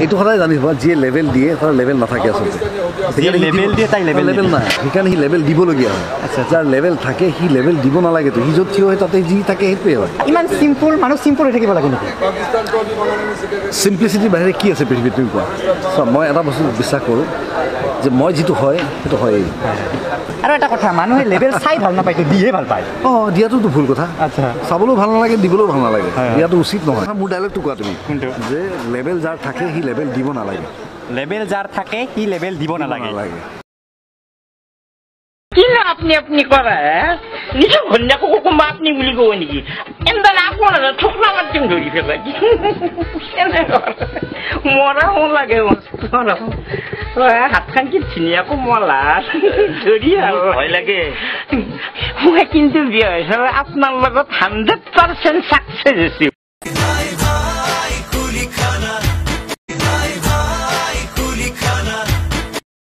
এইটো সদায় জানিবা, যিয়ে লেভেল দিয়ে তাৰ লেভেল নাথাকে আচলতে। লেভেল দিয়ে তাই লেভেল লেভেল নাই, সেইকাৰণে সি লেভেল দিবলগীয়া হয়। যাৰ লেভেল থাকে সি লেভেল দিব নালাগেতো, সি য'ত থিয় হয় তাতে যি থাকে সেইটোৱে হয়। ইমান চিম্পুল মানুহ চিম্পুল হৈ থাকিব লাগে নেকি? চিম্প্লিচিটিৰ বাহিৰে কি আছে পৃথিৱীত তুমি কোৱা? চোৱা, মই এটা বস্তু বিশ্বাস কৰোঁ যে মই যিটো হয় সেইটো হয়েই। আৰু এটা কথা, মানুহে লেভেল চাই ভাল নাপায়তো, দিয়ে ভাল পায়। অঁ, দিয়াটোতো ভুল কথা। আচ্ছা, চাবলৈও ভাল নালাগে, দিবলৈও ভাল নালাগে, দিয়াটো উচিত নহয়। মোৰ ডাইলগটো কোৱা তুমি, কোনটো? যে লেভেল যাৰ থাকে সি লেভেল দিব নালাগে। লেভেল যাৰ থাকে সি লেভেল দিব নালাগে। নালাগে। কিনো আপনি আপনি কৰে নিজৰ ঘৈণীয়েককো কোনোবা আপনি বুলি ক'ব নেকি? এনদান আপোনাৰ থোকলা মাতিম ধৰি পেলাই মৰাও লাগে, হাতখন কি ধুনীয়া কোমলা ধৰি ভয় লাগে। মই কিন্তু বিয়া হৈছে আপোনাৰ লগত 100% ছাকচেছ হৈছো।